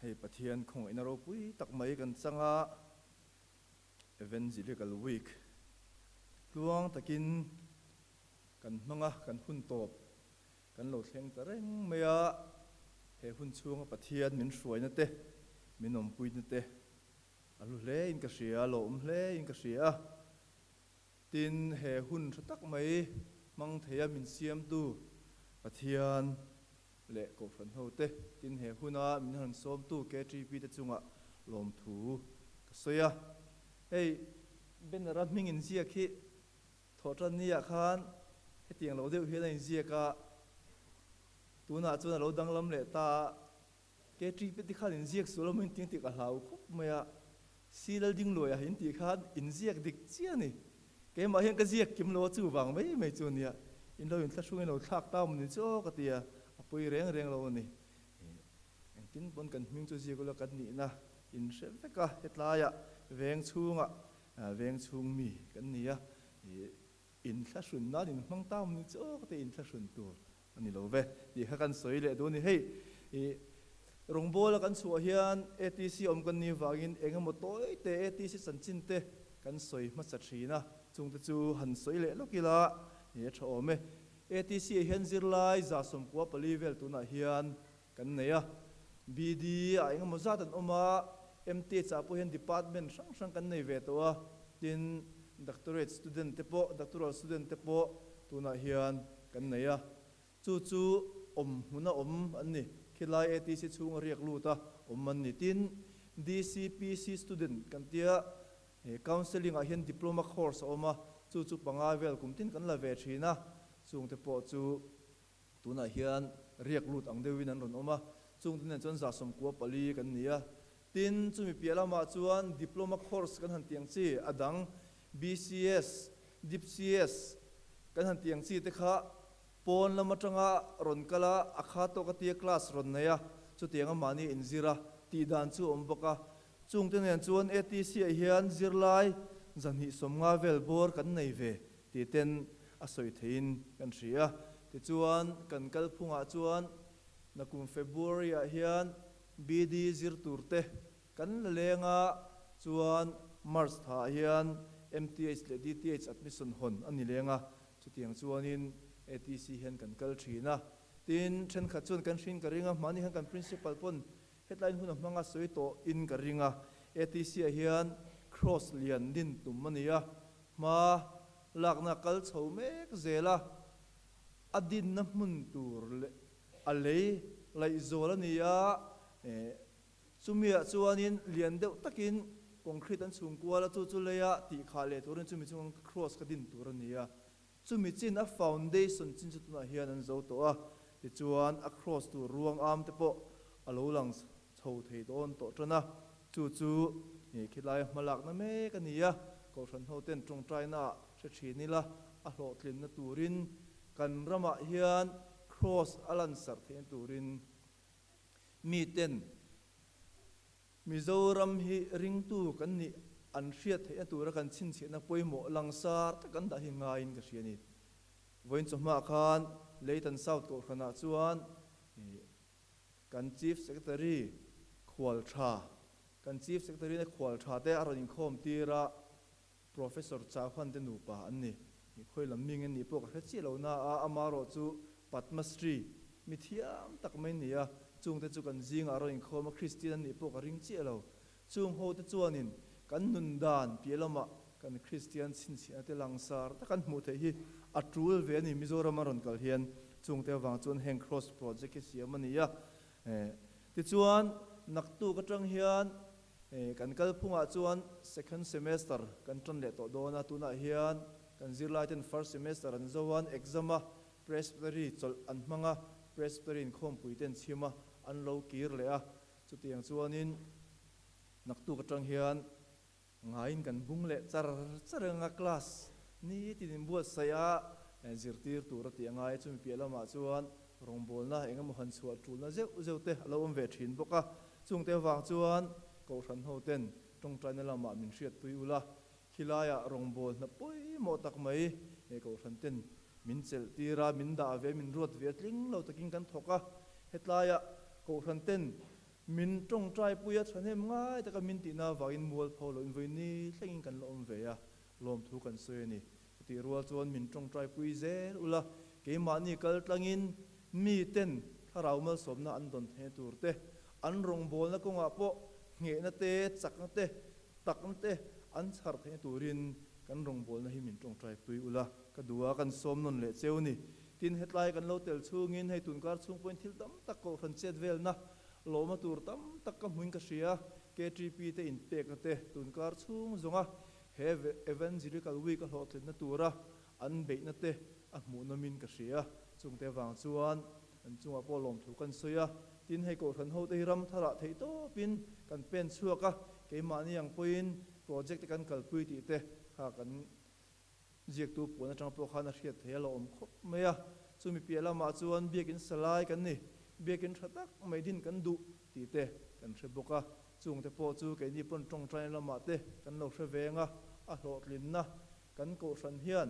Hei Pathian khawngaihna ropui tak mai kan chang a, Evangelical Week tluang takin kan hmang a, kan hun tawp kan lo thleng ta reng mai a, he hun chhunga Pathian min hruaina te, min awmpuina te a hlu hle in ka hria, a lawm hle in ka hria. Tin, he hun tha tak mai hmang theia min siamtu Pathian leh Kohhran hote, tin he huna min han sawmtu KTP te chungah lawmthu ka sawi a. Hei banner-a hming inziak hi thawhtan niah khan hetiang lo deuh hian a inziak a, tunah chuan a lo danglam leh ta a. KTP te khan inziak sual awm in ting tih ka hlau khawp mai a, Si Laldingluaia in tih khan inziak dik chiah a ni. Keimah hian ka ziak kim lo a chuvang mai mai chu a nia, in lo inthlahrung in lo thlak ta awm ni chu aw ka ti a, a pawi reng reng lo a ni. Engtin pawn kan hming chu ziak ula kan nihna in hre vek a, hetlaiah veng chhungah veng chhung mi kan ni a, inthlahrun nan in hmang ta awm ni chu aw ka ti a, inthlahrun tur A ni lo ve tih kha kan sawi leh duh a ni. Hei i rawngbawla kan chhuah hian ATC awm kan nih vangin eng emaw tawi te ATC chanchin te kan sawi hmasa thin a, chungte chu han sawi leh lawk ila i a tha awm e. ATC ah hian zirlai 94 vel tunah hian kan nei a, BD ah eng emaw zat an awm a, MTH ah pawh hian department hrang hrang kan nei ve tawh a, tin doctorate student te pawh, doctoral student te pawh tunah hian kan nei a, chu chu awm hmuna awm an ni, khilai ATC chhunga riak lut a awm an ni. Tin, DCPC student kan tia, he counselling ah hian diploma course a awm a, chu chu panga vel kum tin kan la ve thin a, chungte pawh chu Tunah hian riak lut ang deuhin an rawn awm a, chungte nen chuan 94 kan ni a. Tin, chumi piah lamah chuan Diploma course kan han tih ang chi, a dang BCS, DipCS kan han tih ang chi te kha pawn lam atanga rawn kal a, a kha tawk a tia class rawn nei a, chutianga mahni inzir a tih dan chu a awm bawk a. Chungte nen chuan ATC-ah hian zirlai 250 vel bawr kan nei ve tih ten a sawi theiin kan hria. Tichuan, kan kalphungah chuan nakum February-ah hian BD zir tur te kan la leng a, chuan March thaah hian MTH leh DTH admission hawn a ni leng a, chutiang chuanin ATC hian kan kal thin a. Tin, thenkhat chuan kan hrin ka ring a, mahni hian kan principal pawn Hetlaiin hun a hmanga sawi tawh in ka ring a, ATC-ah hian cross lian din tum a ni a, hma lakna kal chho mek zel a, a dinna hmun tur leh a lei laih zawl a ni a, chumiah chuanin lian deuh takin concrete an chhung kual a, chu chu leia tih khah leh turin chumi chunga cross kha din tur a ni a. Chumi chin a foundation chin chu tunah hian an zo tawh a, tichuan a cross tur ruang am te pawh a lo lang chho thei dawn tawh tan a, chu chu khilai hmalakna mek a ni a, Kohhran ho ten tawngtaina ah hre thin ila a hlawhtlinna turin kan ramah hian cross a lansarh theihna turin miten Mizoram hi ringtu kan nih an hriat theihna tura kan chhinchhiahna pawimawh langsar tak kan dah hi ngaiin ka hria a ni. Vawiin chawhmah khan Leitan South Kohhranah chuan kan Chief Secretary khual tha, kan Chief Secretary na khual tha te a rawn inkhawm tir a, Professor Chauhan te nupa an ni. Khawi lam ming an nih pawh ka hre chiah lo na a, amarawh chu Padma Shri mi thiam tak mai ni a, chungte chu kan zingah a rawn inkhawm a, Kristian an nih pawh ka ring chiah lo. Chung ho te chuanin kan nun dan piah lamah kan Kristian chhinchhiahna te langsar tak an hmuh theih hi a tul ve a ni. Mizoram a rawn kal hian chungte avang chuan heng Cross Project hi siam a ni a. Tichuan naktuk atang hian Kan kalphungah chuan second semester kan tan leh tawh dawn a, tunah hian kan zirlaiten first semester an zo a, an exam a, Presbytery chawlh an hmang a, Presbytery inkhawmpui te an chhim a, an lo kir leh a, chutiang chuanin naktuk atang hian ngaiin kan bung leh char char ang a, class nitin inbuatsaih a, zirtir tur a tih a ngai a, chumi piah lamah chuan rawngbawlna eng emaw han chhuah tulna zeuh zeuh te a lo awm ve thin bawk a. Chungte avang chuan Kohhran hoten tawngtaina lamah min hriatpui ula, khilaiah rawngbâwl hna pawimawh tak mai he Kohhran ten min chelh tir a, min dah ve, min ruat ve a tling lo takin kan thawk a. Hetlaiah Kohhran ten Min tawngtai pui a thahnem ngai taka min tihna avangin mualpho loin vawi ni thlengin kan la awm ve a, lawmthu kan sawi a ni. Chutih rual chuan min tawngtai pui zel ula, keimahni kal tlangin miten thlarau malsawmna an dawn theihna tur te, an rawngbawlna kawngah pawh nghehna te, chakna te, takna te an chhar theihna turin kan rawngbawlna hi min tawngtai pui ula, ka duh a, kan sawm nawn leh cheu ni. Tin, hetlai kan lo tel chhungin hei tunkar chhung pawhin thil tam tak kohhran chet velna lawmna tur tam tak ka hmuin ka hria, KTP te inpekna te tunkar chhung zawnga he Evangelical Week a hlawhtlinna tura an beihna te a hmuhnawmin ka hria. Chungte avang chuan an chungah pawh lawmthu kan sawi a, tin hei kohhran hote hi ram tharah theih tawpin kan pen chhuak a, keimahni ang pawhin project te kan kalpui tih te kha kan Ziaktu puan atang pawh khan a hriat theih a la awm khawp mai a, chumi piah lamah chuan biakin salai kan ni, biakin tha tak mai din kan duh tih te kan hre bawk a, chungte pawh chu keini pawn tawngtaina lamah te kan lo hre veng a, a hlawhtlinna kan kohhran hian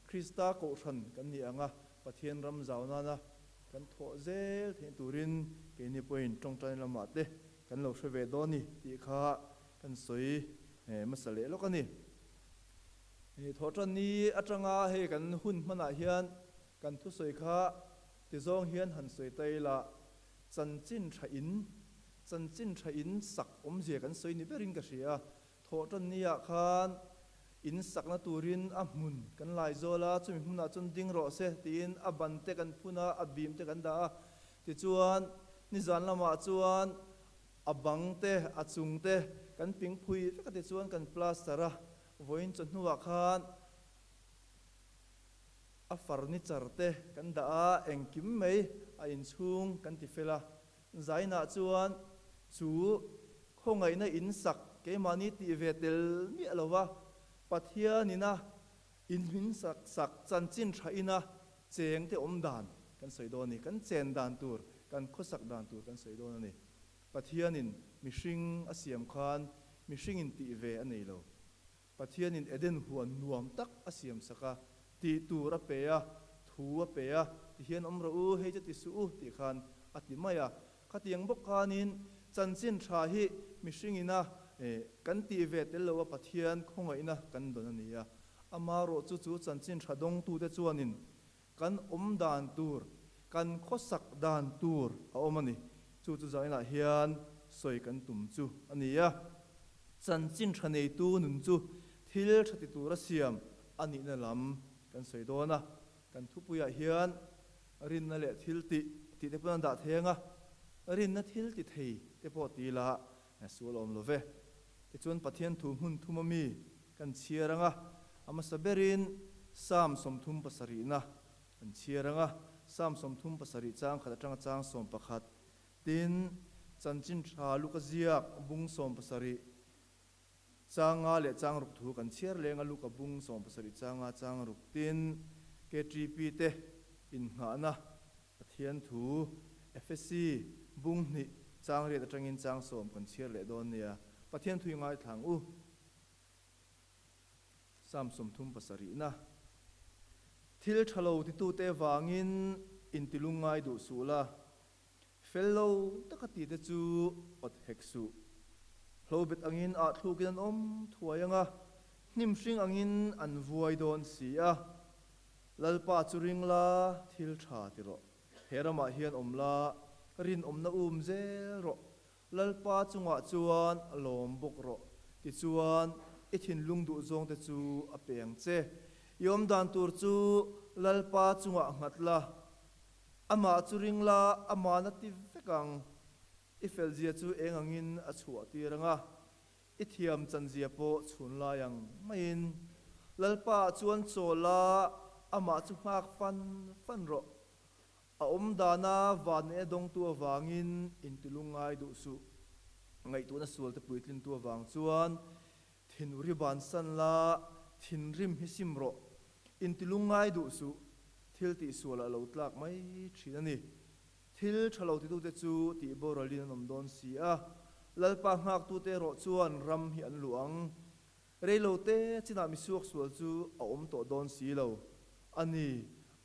Krista kohhran kan ni ang a, Pathian ram zau nana kan thawh zel theih turin keini pawhin tawngtaina lamah te kan lo hre ve dawn ni tih kha kan sawi hmasa leh lawk a ni. Thawhtan ni atanga hei kan hun hmanah hian kan thusawi kha tizawng hian han sawi ta ila, chanchin tha in, chanchin tha in sak awmzia kan sawi ni berin ka hria. Thawhtan ni ah khan in sakna turin a hmun kan lai zawl a, chumi hmunah chuan ding rawh se tiin a ban te kan phun a, a bim te kan dah a. Tichuan nizan lamah chuan A bang te, a chung te kan ping phui vek a tichuan kan plaster a, vawiin chawhnuah khan a furniture te kan dah a, engkim mai a inchhung kan ti fel a. Zainah chuan chu khawngaihna in sak keimahni tih ve tel miah lo va, Pathianin a inhmin sak sak chanchin tha ina cheng te awm dan kan sawi dawn a ni, kan chen dan tur, kan khawsak dan tur kan sawi dawn a ni. Pathianin mihring a siam khan mihringin tih ve a nei lo. Pathianin Eden huan nuam tak a siam sak a, tih tur a pe a, thu a pe a, ti hian awm rawh u, hei chu ti suh u tih khan a ti mai a. Khatiang bawk khanin chanchin tha hi mihringina kan tih ve tel lo a Pathian khawngaihna kan dawn a ni a. Amaherawh chu chu chanchin tha dawngtute chuanin kan awm dan tur, kan khawsak dan tur a awm a ni. Chu chu zainah hian sawi kan tum chu a ni a. Chanchin tha neitu nun chu thil tha ti tura siam a nihna lam kan sawi dawn a. Kan thupuiah hian rinna leh thil tih tih te pawn an dah thei ang a, rinna thil ti thei te pawh ti ila sual awm lo ve. Tichuan Pathian thu hmun thum a mi kan chhiar ang a, a hmasa berin Psalm 37na kan chhiar ang a, Psalm 37 chang khat atanga chang 11, tin Chanchin Tha Luka ziak bung 17 Changa leh changruk thu kan chhiar leng a Luka bung 17 changa changruk tin KTP te innghahna Pathian thu Efesi bung hnih chang riat atangin chang sawm kan chhiar leh dawn nia. Pathian thu i ngaithla ang u. Psalm 37 na Thil tha lo titute vangin intilung ngai duh suh la, Fel lo taka tite chu awt hek suh. Hlobet angin ah thlukin an awm thuai ang a, hnim hring angin an vuai dawn si a. Lalpa chu ring la, thil tha ti rawh. He ramah hian awm la, rinawmna um zel rawh. Lalpa chungah chuan lawm bawk rawh. Tichuan, i thinlung duh zawngte chu a pe ang che. I awm dan tur chu Lalpa chungah nghat la. Amah chu ring la, ama'n a ti vek ang. I felzia chu eng angin a chhuah tir ang a, i thiam chanzia pawh chhun lai ang maiin. Lalpa ah chuan chaw la, amah chu nghak fan fan rawh. A awm dana vanneihna dawngtu avangin intilung ngai duh suh. Ngaihtuahna sualte puitlintu avang chuan thinuri bansan la, thinrim hi sim rawh. Intilung ngai duh suh, thil tihsual a lo tlak mai thin a ni. Thil tha lo titute chu tih boralin an awm dawn si a, Lalpa nghaktute erawh chuan ram hi an luh ang. Reilote chinah misuak sual chu a awm tawh dawn si lo a ni,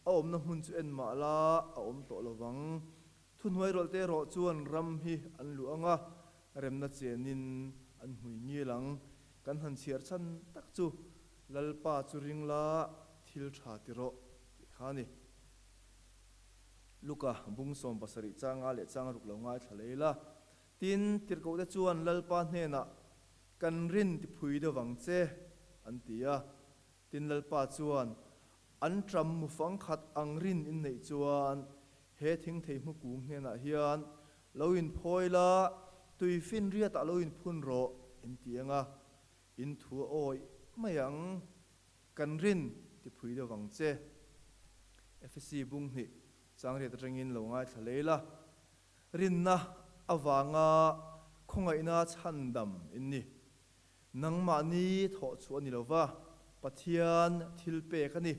a awmna hmun chu en mah la a awm tawh lo vang. Thuhnuairawlhte erawh chuan ram hi an luh ang a, remna chenin an hmui ngil ang. Kan han chhiar chhan tak chu Lalpa chu ring la, thil tha ti rawh tih kha a ni. Luka bung 70 changa leh chang ruk lo ngaithla lei la. Tin, tirhkohte chuan Lalpa hnenah, Kan rin ti phui deuh vang che, an ti a. Tin, Lalpa chuan, An ṭam mufang khat ang rin in neih chuan he thingthei hmu kung hnenah hian lo inphawi la, tuifinriatah lo inphun rawh, in ti ang a, in thu a awih mai ang. Kan rin ti phui deuh vang che. Efesi bung hnih changriat atangin lo ngaithla lei la. Rinna avanga khawngaihna chhandam in ni. Nangmahni thawh chhuah a ni lo va, Pathian thil pek a ni.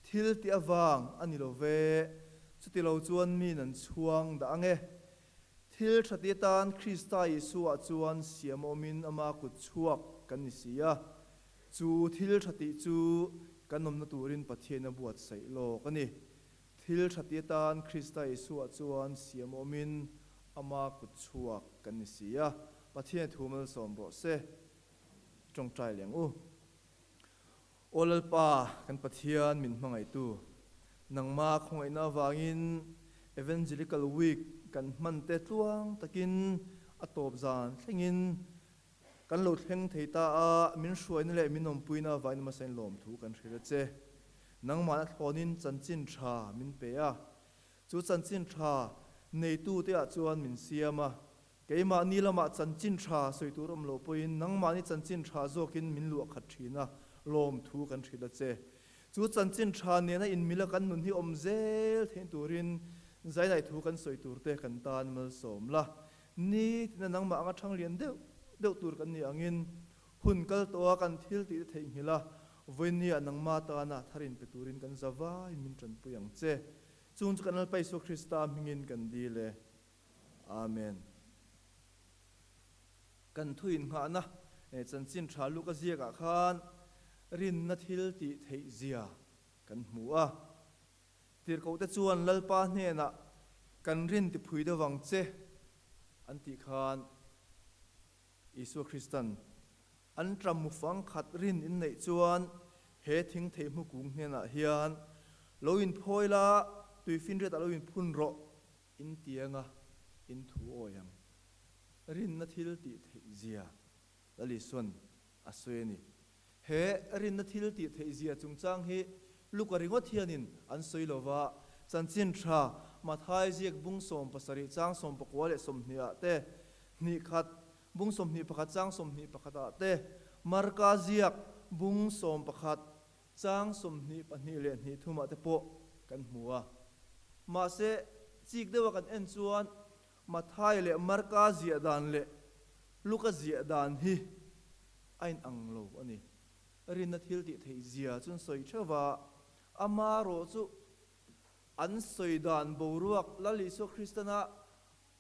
Thil tih avang a ni lo ve, chuti lo chuan min an chhuang dah ang e. Thil tha ti atan Krista Isua chuan siam awmin ama kut chhuak kan ni si a. Chu thil tha tih chu kan awmna turin Pathian a buatsaih lawk a ni. Thil tha ti atan Krista Isua chuan siam awmin ama kut chhuak kan ni si a. Pathian thu malsawm rawh se. I tawngtai leng u. Aw Lalpa, kan Pathian min hmangaihtu, nangma khawngaihna avangin Evangelical Week kan hman te tluang takin a tawp zan thlengin Kan lo thleng thei ta a, min hruaina leh min awmpuina avain hmasain lawmthu kan hrilh a che. Nangmahna thlawnin chanchin tha min pe a, chu chanchin tha neitute ah chuan min siam a. Keimahni lamah chanchin tha sawi tur awm loh pawhin nangmahni chanchin tha zawkin min luah khat thin a, lawmthu kan hrilh a che. Chu chanchin tha nena inmila kan nun hi awm zel theih turin zainai thu kan sawi turte kan tan malsawm la. Ni tina nangmah anga thang lian deuh deuh tur kan nih angin hun kal tawha kan thil tih te theihnghilh a, vawinia nangmah tana thar in pe turin kan za vaiin min tanpui ang che. Chung chu kan Lalpa Isua Krista hmingin kan dil e. Amen. Kan thu innghahna chanchin tha Luka ziakah khan rinna thil tih theih zia kan hmu a. Tirhkohte chuan Lalpa hnenah kan rin ti phui deuh ang che an tih khan Isua Kristan an ṭam mufang khat rin in neih chuan he thing thei hmu kung hnenah hian lo inphawi la, tuifinriatah lo inphun rawh in tianga in thu awi ang. Rinna thil tih theih zia Lal Isuan a sawi a ni. He rinna thil tih theih zia chungchang hi Luka ringawt hianin an sawi lo va, chanchin tha Mathai ziak bung 70 chang 19 leh 20 ah te, hnih khat bung 21 chang 21 ah te, Marka ziak bung 11 chang 22 leh hnih thum ah te pawh kan hmu a. Mahse, chik deuha kan en chuan Mathai leh Marka ziah dan leh Luka ziah dan hi a inang lo a ni. Rinna thil tih theih zia chu an sawi theuh va, ama rawh chu an sawi dan boruak, Lal Isua Kristana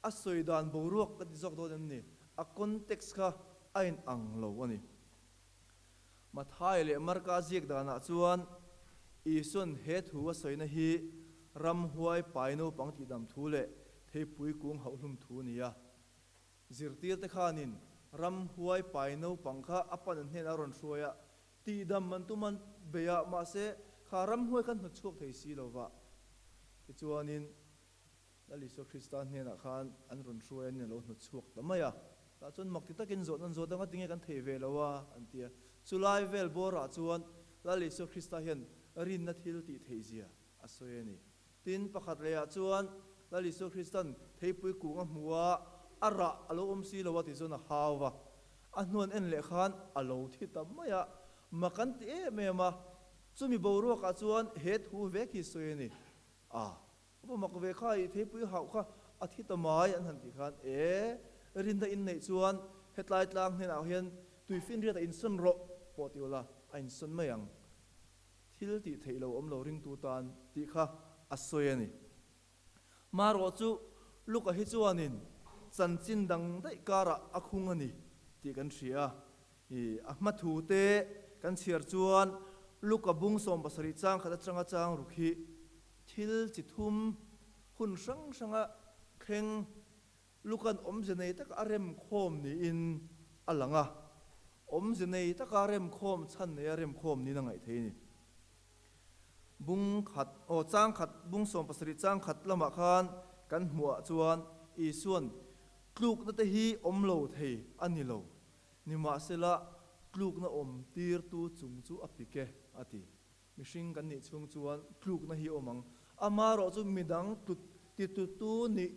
a sawi dan boruak ka ti zawk dawn em ni? A context kha a inang lo a ni. Mathai leh Marka ziak danah chuan Isua'n he thu a sawina hi ramhuai pai naupang tihdam thu leh theipui kung hauhhlum thu a ni a. Zirtirte khanin ramhuai pai naupang kha a pan an hnenah a rawn hruai a, tihdam an tum an bei a, mahse kha ramhuai khan hnawt chhuak thei si lo va. Tichuanin Lal Isua Krista hnenah khan an rawn hruai a, nin a lo hnawt chhuak ta mai a. Tah chuan mak ti takin zawhna an zawt a, Ngatinge kan thei ve lo a? an ti a. Chulai vel bawrah chuan Lal Isua Krista hian rinna thil tih theih zia a sawi a ni. Tin, pakhat lehah chuan Lal Isua Kristan theipui kung a hmu a, a rah a lo awm si lo a tih chuan a hau va. A hnuan en leh khan a lo thi ta mai a, mak an ti em em a. Chumi boruakah chuan he thu vek hi sawi a ni. A. Aw mak ve kha i theipui hauh kha a thi ta mai an han tih khan e rinna in neih chuan hetlai tlang hnenah hian tuifinriat a insawn rawh pawh ti ula a insawn mai ang. Thil tih theih lo awm lo ringtu tan tih kha a sawi a ni. Marawh chu Luka hi chuanin chanchin dang daih karah a khung a ni tih kan hria. I a hma thu te kan chhiar chuan Luka bung 70 chang khat atanga chang ruk hi thil chi thum hun hrang hranga. thleng Lukan awmze nei taka a remkhawm niin a lang a, awmze nei taka remkhawm chhan neia remkhawm niin a ngaih thei a ni. Bung khat, aw chang khat, bung 70 chang khat lamah khan kan hmuhah chuan Isuan tlukna te hi awm lo thei a ni lo, nimahsela tlukna awm tirtu chung chu a pik e, a ti. Mihring kan nih chhung chuan tlukna hi awm ang. Amaherawh chu midang tlut titutu nih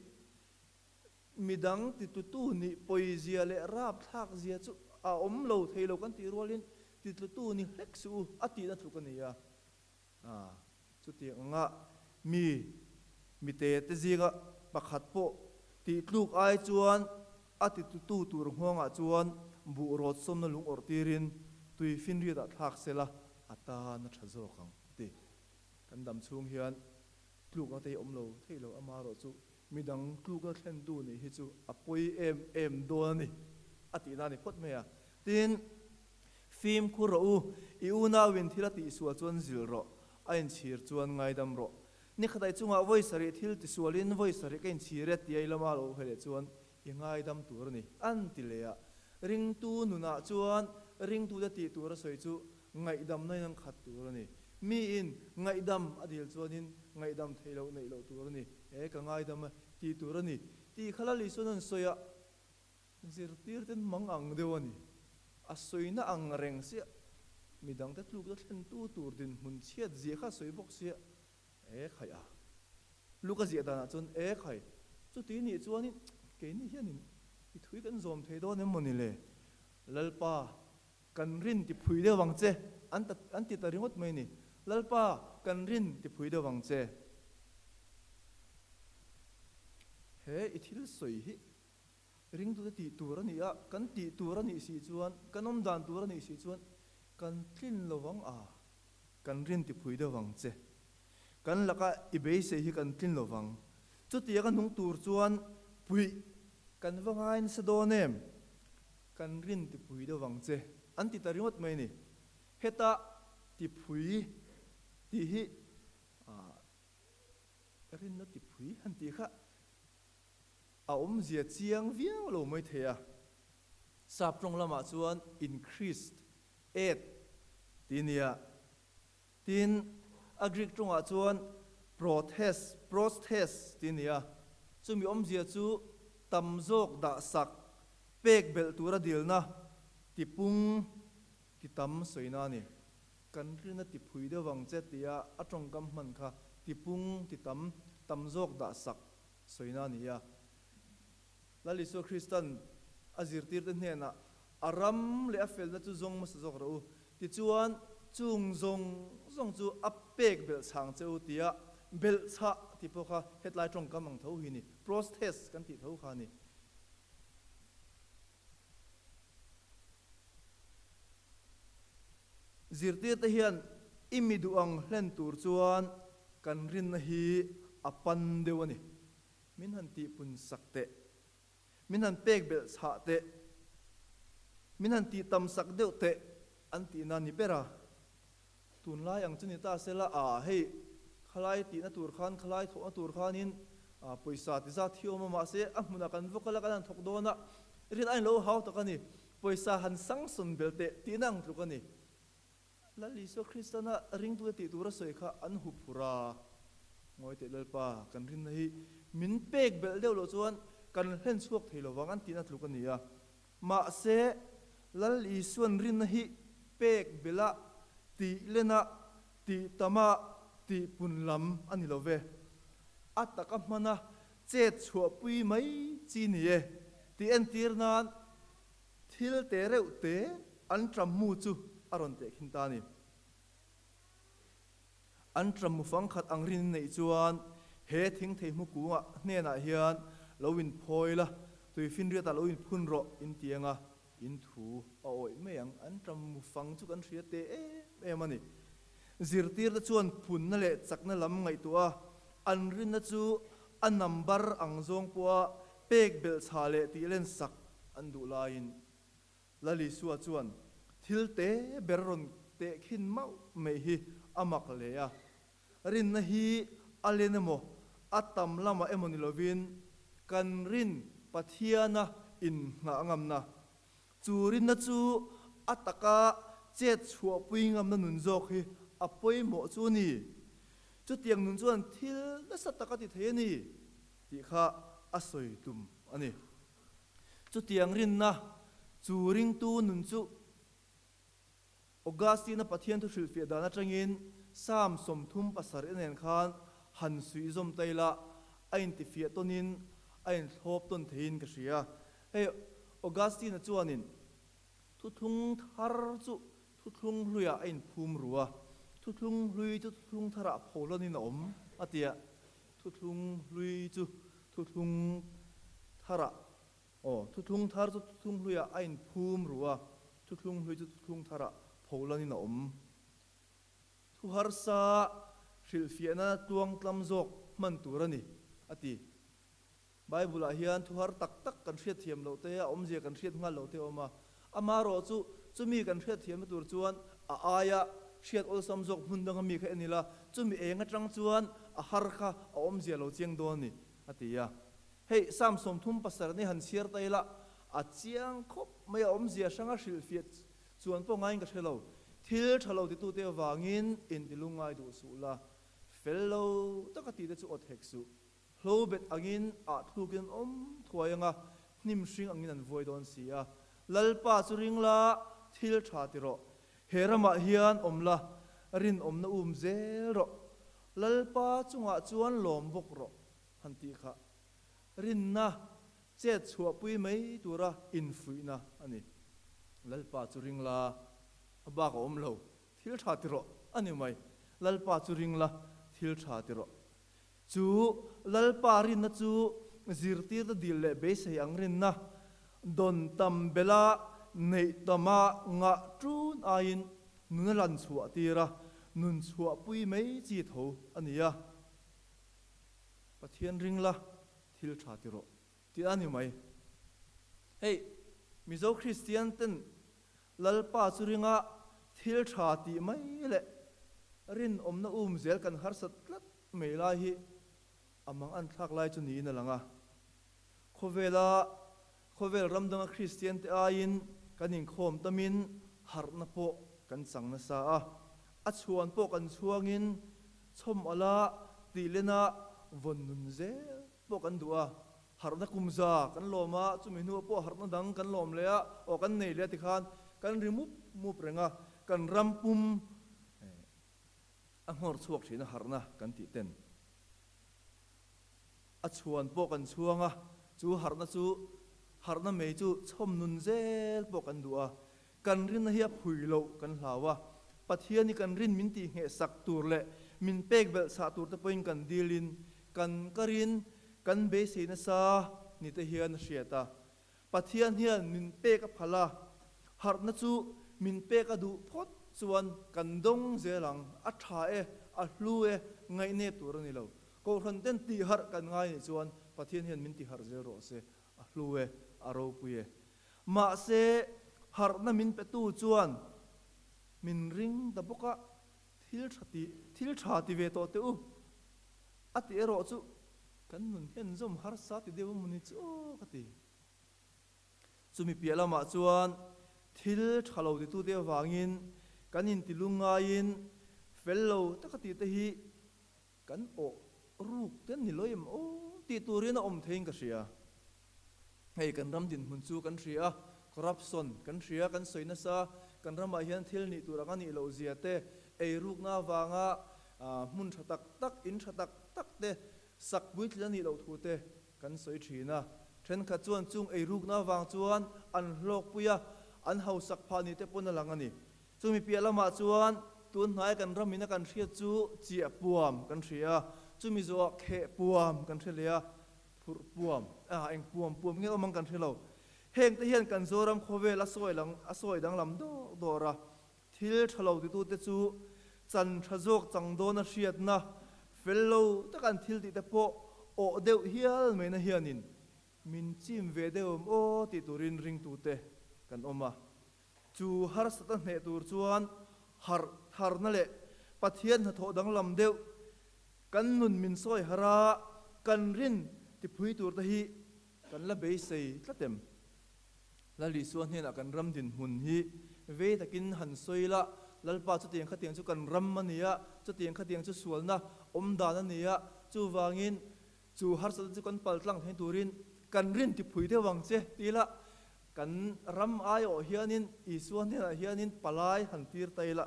midang titutu nih pawizia leh rapthlakzia chu a awm lo thei lo kan tih rualin titlutu ni hlek suh u a tihna tluk a ni a. A, chutiang anga mi mite te zinga pakhat pawh tihtluk ai chuan a titutu tur nghawngah chuan buh rawt sawmna lung awrh tirin tui finriatah thlak sela a tan a tha zawk ang a ti. Kan dam chhung hian tlukna te hi awm lo thei lo, amaherawh chu midang tlukna thlentu nih hi chu a pawi em em dawn a ni a tihna a ni phawt mai a. Tin, fimkhur rawh u, i unauin thil a tihsual chuan zil rawh, a inchhir chuan ngaidam rawh. Ni khatai chungah vawi sarih thil tisualin vawi sarih ka inchhir e tia i lama lo hawi leh chuan i ngaidam tur a ni, an ti leh a. Ringtu nunah chuan ringtute tih tur a sawi chu ngaihdamna in an khat tur a ni. Miin ngaihdam a dil chuanin ngaihdam theih loh neih loh tur a ni. He ka ngaidam a tih tur a ni tih kha Lal Isuan an sawi a, zirtir ten mang ang deuh a ni. A sawina ang reng sia, midangte tlukna thlentu tur dinhmun chhiat zia kha a sawi bawk sia. E khai a, Luka ziah danah chuan e khai, chuti nih chuanin keini hianin i thui kan zawm thei dawn em maw ni le? Lalpa, kan rin ti phui deuh ang che, an ta an ti ta ringawt mai ni. Lalpa, kan rin ti phui deuh ang che. He i thil sawi hi ringtute tih tur a ni a, kan tih tur a nih si chuan, kan awm dan tur a nih si chuan kan tlin lo vang a. Kan rin ti phui deuh ang che. Kan laka i beisei hi kan tlin lo vang. Chutia ka nung tur chuan puih kan va ngai nasa dawn em? Kan rin ti phui deuh ang che. An ti ta ringawt mai ni. Heta ti phui tih hi rinna ti phui han tih kha a awmzia chiang viau lo mai thei a. Sap tawng lamah chuan increased aid tih nia. Tin, a Greek tawngah chuan prothes, prosthes, tih nia. Chumi awmzia chu tam zawk dah sak, pek belh tura dilna, tipung, ti tam sawina a ni. Kan rinna ti phui deuh vang che tia a tawngkam hman kha tipung, ti tam, tam zawk dah sak sawina a ni a. Lal Isua Kristan a zirtirte hnenah a ram leh a felna chu zawng hmasa zawk rawh u. Tichuan, chung zawng zawng chu a pek belh chhang che u tia belh chhah ti pawh kha hetlai tawngkam ang tho hi ni, prosthes kan tih tho kha a ni. Zirtirte hian i mi duh ang hlen tur chuan kan rinna hi a pan deuh a ni. Min han tihpun sak teh. Min han pek belh chhah teh. Min han tih tam sak deuh teh an tihna ni ber a. Tunlai ang chu ni ta sela, a hei khalai tihna tur khan, khalai thawhna tur khanin pawisa ti zat hi awm a, mahse a hmunah kan va kal a, kan han thawk dawn a, rin a inlo hau tak a ni. Pawisa han sangsawn belh teh tihna ang tluk a ni. Lal Isua Kristana ringtute tih tura sawi kha an hu phur a, Ngawi teh Lalpa, kan rinna hi min pek belh deuh loh chuan kan hlen chhuak thei lovang an tihna tluk a ni a. Mahse, Lal Isuan rinna hi pek belh a, tih len a, tih tam a, tih pun lam a ni lo ve. A taka hmana chet chhuahpui mai chi ni e tih entir nan Thil te reuh te an ṭam mu chu a rawn teh khin ta a ni. An ṭam mu fang khat ang rin neih chuan he thing thei hmu kungah hnenah hian lo inphawi la, tuifinriatah lo inphun rawh in ti anga in thu a awih mai ang. An ṭam mu fang chu kan hria teh em em a ni. Zirtirte chuan phunna leh chakna lam ngaihtuah a, an rinna chu a number ang zawng pawha pek belh chha leh tih len sak an duh laiin Lal Isua chuan thil te ber rawn tehkhin mauh mai hi a mak hle a. Rinna hi a len emaw, a tam lamah emaw ni lovin. Kan rin Pathiana innghah ngamna. Chu rinna chu a taka chet chhuahpui ngamna nun zawk hi a pawimawh chu a ni. Chutiang nun chuan thil nasa tak a ti thei a ni tih kha a sawi tum a ni. Chutiang rinna chu ringtu nun chu Augustine-a Pathian thu hrilhfiah dan atangin Psalm 37 nen khan han suihzawm ta ila a intifiah tawnin a inthlawp tawn theiin ka hria. Hei Augustine-a chuanin thuthlung thar chu thuthlung hluiah a inphum ru a, thuthlung hlui chu thuthlung tharah pholawnin a awm a ti a, thuthlung hlui chu thuthlung tharah Aw, thuthlung thar chu thuthlung hluiah a inphum ru a, thuthlung hlui chu thuthlung tharah pholanin a awm. Thu harsa hrilhfiahna tluangtlam zawk hman tur a ni, a ti. Bible-ah hian thu har tak tak kan hriatthiam loh te, a awmzia kan hriat nghal loh te a awm a. Amaherawh chu, chumi kan hriatthiamna tur chuan a aia hriat awlsam zawk hmun danga mi kha en ila, chumi eng atang chuan a har kha a awmzia lo chiang dawn a ni, a ti a. Hei, Psalm 37 ni han chhiar ta ila, a chiang khawp mai a awmzia hranga hrilhfiah chuan pawh ngaiin ka hre lo. Thil tha lo titute avangin intilungngai duh suh la, fel lo taka tite chu awt hek suh. Hlo bet angin ah thlukin an awm thuai anga, hnim hring angin an vuai dawn si a. Lalpa chu ring la, thil tha ti rawh. He ramah hian awm la, rinawmna um zel rawh. Lalpa chungah chuan lawm bawk rawh. Han tih kha rinna chet chhuahpui mai tura infuihna a ni. Lalpa chu ring la, a bak a awm lo, thil tha ti rawh a ni mai. Lalpa chu ring la, thil tha ti rawh. Chu Lalpa rinna chu zirtirna dil leh beisei ang rinna, dawn tam bela neih tama ngah tun aiin nuna lan chhuah tira nun chhuahpui mai chi tho a ni a. Pathian ring la, thil tha ti rawh tih a ni mai. Hei, Mizo Kristian ten Lalpa chu ringa thil tha tih mai leh rinawmna um zel kan harsat tlat mai lai hi a mang an thlak lai chu niin a lang a. Khawvela khawvel ram danga Kristian te aiin kan inkhawm tamin harhna pawh kan chang nasa a, a chhuan pawh kan chhuangin Chhawm ala tih lena vawn nun zel pawh kan duh a, harhna kum za kan lawm a, chumi hnuah pawh harhna dang kan lawm leh a, aw kan nei leh a tikhan kan ri mup mup reng a, kan ram pum a nghawr chhuak thin a harhna kan tih ten a chhuan pawh kan chhuang a, chu harhna chu harhna mei chu chhawm nun zel pawh kan duh a, Kan rinna hi a phui loh kan hlau a, Pathian hi kan rin min tih ngheh sak tur leh min pek belh chhah tur te pawhin kan dilin kan karin kan beisei nasa ni te hian a hriat a. Pathian hian min pek a phal a, harhna chu min pek a duh phawt chuan kan dawng zel ang, a tha e, a hlu e, ngaihnep tur a ni lo. Kohhran ten tihharh kan ngai nih chuan Pathian hian min tihharh zel rawh se, a hlu e, a ropui e. Mahse, harhna min petu chuan min ring ta bawk a, thil tha ti, thil tha ti ve tawh teh u. A ti erawh chu kan nun hian zawm harsa ti deuh emaw ni chu aw ka ti. Chumi piah lamah chuan thil tha lo titute avangin kan intilung ngaiin fel lo taka tihte hi Kan awh ruk te ni lo em aw tih turin a awm theiin ka hria. Hei kan ram dinhmun chu kan hria a, corruption kan hria, kan sawi nasa, kan ramah hian thil nih tur anga nih loh zia te, ei rukna avanga hmun tha tak tak, in tha tak tak te sak puitlin a nih loh thu te kan sawi thin a. Thenkhat chuan chung ei rukna avang chuan an hlawkpui a, an hausak phah ni te pawn a lang a ni. Chumi piah lamah chuan tun hnai kan ram ina kan hriat chu chiah puam kan hria a, chumi zawhah kheh puam kan hre leh a, phurh puam, ah eng puam puam nge awm ang kan hre lo. Heng te hian kan Zoram khawvel a sawi lang a sawi danglam dawr dawr a, thil tha lo titute chu chan tha zawk chang dawna hriatna fel lo taka an thil tih te pawh awh deuh hial maina hianin min chim ve deuh awm aw tih turin ringtute kan awm a. Chu harsata hneh tur chuan harh tharna leh Pathian hnathawh danglam deuh kan nun min sawi harh a, kan rin tiphui tur te hi kan la beisei tlat em? Lal Isua hnenah kan ram dinhmun hi vei takin han sawi la, Lalpa chutiang khatiang chu kan ram a ni a, chutiang khatiang chu sualna awm dan a ni a, chuvangin chu harsatna chu kan pal tlang thei turin kan rin ti phui deuh ang che ti la, kan ram aiawh hianin Isua hnenah hianin palai han tir ta ila.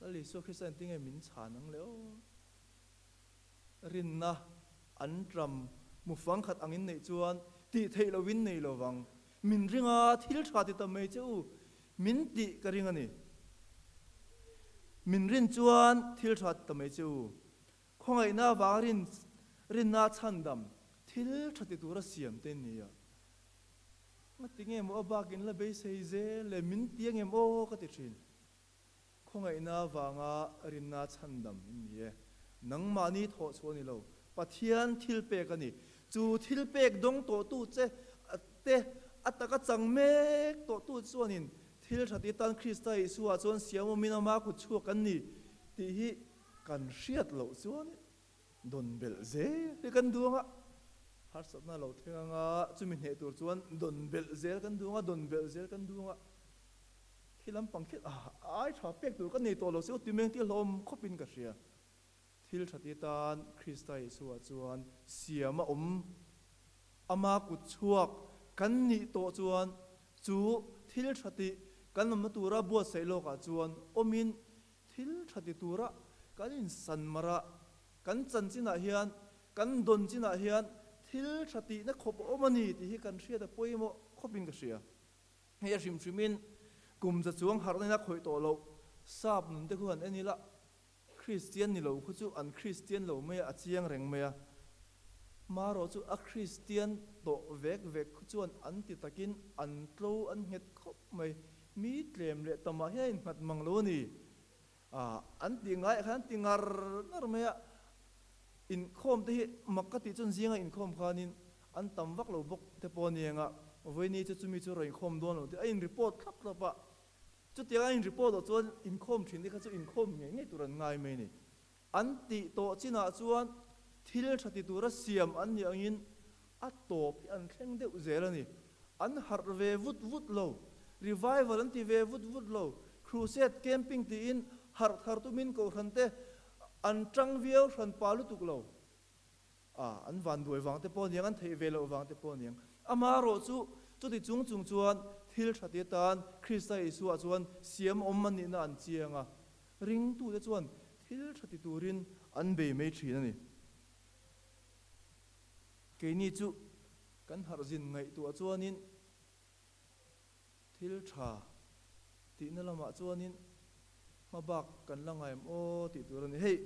Lal Isua Krista engtinge min chhan ang le aw? Rinna an ṭam mufang khat angin neih chuan tih theih lovin nei lo vang. Min ring a, thil ṭha ti ta mai che u, min tih ka ring a ni. Min rin chuan thil ṭha ti ta mai che u. Khawngaihna avanga rin, rinna chhandam, thil ṭha ti tura siam te ni a. Ngati nge maw a bakin la beisei zel le, min ti angem aw ka ti ṭhin. Khawngaihna avanga rinna chhandam in ni e. Nangmahni thawh chhuah a ni lo. Pathian thilpek a ni. Chu thilpek dawng tawhtu che te a taka chang mek tawhtu chuanin thil that i tan Krista Isua chuan siam awmin ama kut chhuak kan ni tih hi kan hriat loh chuan dawn belh zel hi kan duang a. Harsatna lo thleng anga chumi hneh tur chuan dawn belh zel kan duang a, dawn belh zel kan duang a. Khi lampang khi ai tha pek tur ka nei tawh lo se ti meng ti hlawm khawp in ka hria. Thil tha ti tan Krista Isua chuan siam a awm ama kut chhuak kan nih tawh chuan chu thil tha ti kan awmna tura buatsaih lawk ah chuan awmin thil tha ti tura kan insan mar a kan chanchin ah hian kan dawn chin ah hian thil tha tihna khawp a awm a ni tih hi kan hriat a pawimawh khawp in ka hria. Hei a hrim hrimin kum za chuang harhna in a khawih tawh loh sap nun te khu han en ila, Kristian ni lo khu chu an Kristian lo mai a, a chiang reng mai a. Marawh chu a Kristian tawh vek vek khu chuan an ti takin an tlo an nghet khawp mai. Mi tlem leh tamah hian a innghat mang lo a ni. An ti ngaiah khan an ti ngar ngar mai a, inkhawm te hi mak ka tih chuan zinga inkhawm khanin an tam vak lo bawk te pawh a ni ang a, vawiini chu chumi chu rawn inkhawm dawn lo tih a in report thlap thlap a, chutiang a in report loh chuan inkhawm thin te kha chu inkhawm ngei ngei tur an ngai mai a ni. An tih tawh chinah chuan thil tha ti tura siam an nih angin a tawp hi an thleng deuh zel a ni. An harh ve vut vut lo, revival an ti ve vut vut lo, crusade camping tiin harh thar tumin kohhran te an tang viau hran pa lutuk lo. A, an van duai vang te pawh aniang, an theih ve loh vang te pawh aniang. Amaherawh chu, chuti chung chung chuan thil tha ti atan Krista Isua chuan siam awm a nihna an chiang a. Ringtute chuan thil tha ti turin an bei mai thin a ni. Keini chu kan harhzin ngaihtuah chuanin thil tha tihna lamah chuanin hmabak kan la ngaim aw tih tur a ni. Hei,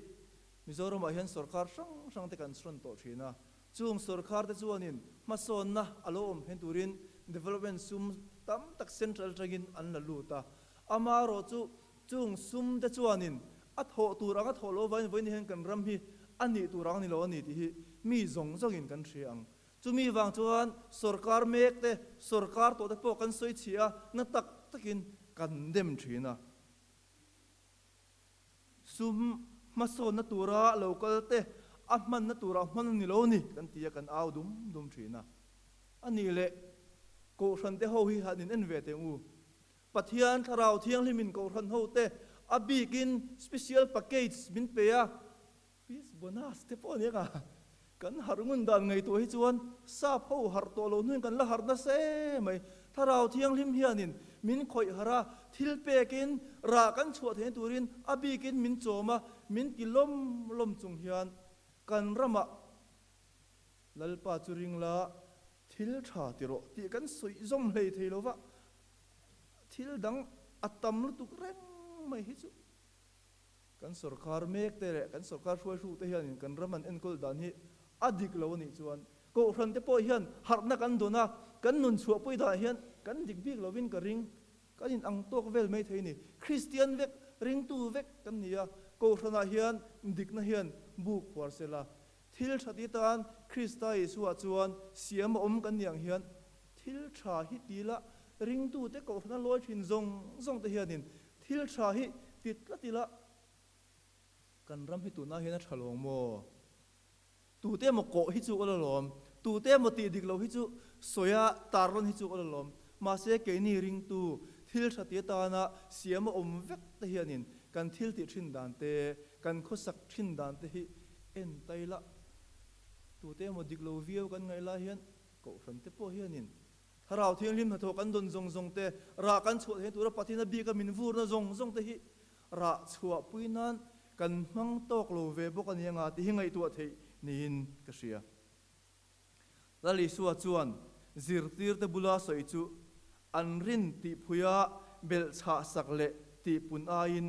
Mizoramah hian sorkar hrang hrang te kan hrawn tawh thin a, chung sorkar te chuanin hmasawnna a lo awm hen turin development sum tam tak central atangin an la lut a, Amaherawh chu chung sum te chuanin a thawh tur anga thawh loh avangin vawiin hian kan ram hi a nih tur ang a ni lo a ni tih hi mi zawng zawngin kan hria ang. Chumi vang chuan sorkar mek te, sorkar tawh te pawh kan sawi chhia a, na tak takin kan dem thin a. Sum hmasawnna tura lo kal te a hmanna turah hman a ni lo a ni kan ti a, kan au dum dum thin a. A nih leh Kohhran te ho hi han in en ve teh ang u. Pathian Thlarau Thianghlimin Kohhran ho te a bikin special package min pe a, Peace bonus te pawh aniang a, kan harh ngun dan ngaihtuah hi chuan sap ho harh tawh lo hnuin kan la harh nasa em mai. Thlarau Thianghlim hianin min khawih harh a, thil pekin rah kan chhuah theihna turin a bikin min chawm a, min ti lawm lawm chung hian kan ramah Lalpa chu ring la, thil tha ti rawh tih kan sawi zawm hlei thei lo va, thil dang a tam lutuk reng mai hi chu kan sorkar mek te leh kan sorkar hruaihru te hianin kan ram an enkawl dan hi a dik lo a nih chuan Kohhran te pawh hian harhna kan dawn a, kan nun chhuahpui danah hian kan dik bik lovin ka ring, kan in ang tawk vel mai thei a ni. Kristian vek, ringtu vek kan ni a, Kohhranah hian dikna hian buk khuar sela, Thil tha ti tan Krista Isua chuan siam a awm kan ni ang hian thil tha hi ti la, ringtute kohhrana lawi thin zawng zawng te hianin thil tha hi ti tlat ila kan ram hi tunah hian a tha lawng maw? Tute emaw kawh hi chu aw la lawm. Tute emaw tih dik lo hi chu sawia tarlawn hi chu ka la lawm. Mahse keini ringtu thil tha ti atana siam a awm vek te hianin kan thil tih thin dan te, kan khawsak thin dan te hi en tai la. Tute emaw dik lo viau kan ngaih lai hian kohhran te pawh hianin Thlarau Thianghlim hnathawh kan dawn zawng zawng te, rah kan chhuah theihna tura Pathian a bika min vurna zawng zawng te hi rah chhuahpui nan kan hmang tawk lo ve bawk a ni anga tih hi ngaihtuah theih niin ka hria. Lal Isua chuan zirtirte bula sawi chu an rin tihphuia belhchhah sak leh tihpun aiin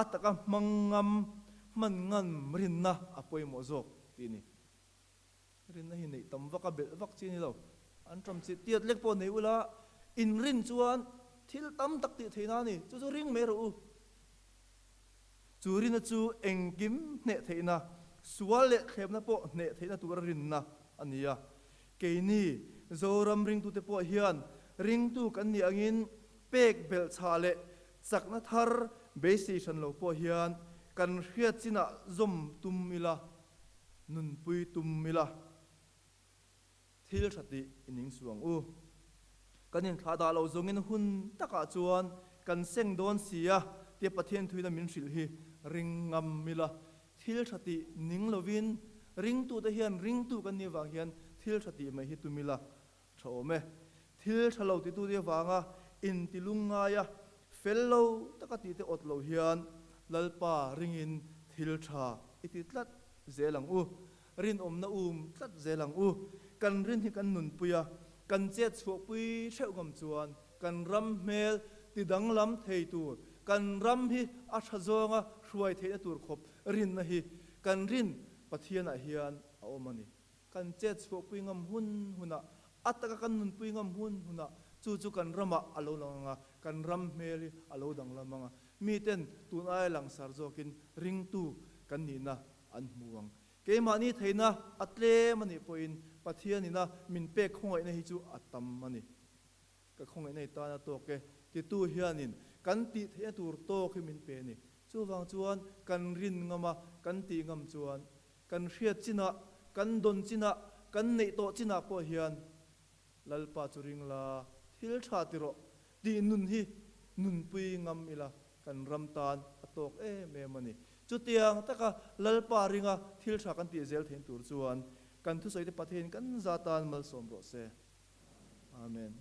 a taka hmang ngam, hman ngam rinna a pawimawh zawk tih a ni. Rinna hi neih tam vak a belh vak chi a ni lo. An ṭam chi tiat lek pawh nei ula, inrin chuan thil tam tak tih theihna a ni. Chu chu ring mai rawh u. Chu rinna chu engkim hneh theihna, sual leh thlemna pawh hneh theihna tura rinna a ni a. Keini Zoram ringtute pawh hian ringtu kan nih angin pek belh chhah leh chakna thar beisei hran lo pawh hian kan hriat chinah zawm tum ila. Nunpui tum ila, thil tha tih i ning suh ang u. Kan inthlah dah loh zawngin hun takah chuan kan seng dawn si a tia Pathian thuina min hrilh hi ring ngam ila, thil tha tih ning lovin ringtute hian ringtu kan nih vang hian thil tha tih mai hi tum ila tha awm e. Thil tha lo titute avanga intilung ngaia fel lo taka tihte awt lo hian Lalpa ringin thil tha i ti tlat zel ang u. Rinawmna um tlat zel ang u. Kan rin hi kan nunpui a, kan chet chhuahpui hreuh ngam chuan kan ram hmel ti danglam thei tur, kan ram hi a tha zawnga hruai theihna tur khawp rinna hi kan rin Pathianah hian a awm a ni. Kan chet chhuahpui ngam hun hunah, a taka kan nunpui ngam hun hunah chu chu kan ramah a lo lang ang a, kan ram hmel hi a lo danglam ang a, miten tun aia langsar zawkin ringtu kan nihna an hmu ang. Keimahni theihna a tlem a nih pawhin Pathianina min pek khawngaihna hi chu a tam a ni. Ka khawngaihna i tan a tawk e, titu hianin kan tih theihna tur tawk hi min pe a ni. Chuvang chuan kan rin ngam a, kan tih ngam chuan kan hriat chinah, kan dawn chinah, kan neih tawh chinah pawh hian Lalpa chu ring la, thil tha ti rawh tih nun hi nunpui ngam ila kan ram tan a tawk em em a ni. Chutiang taka Lalpa ringa thil tha kan tih zel thein tur chuan kan thusawite Pathian kan za tan malsawm rawh se. Amen.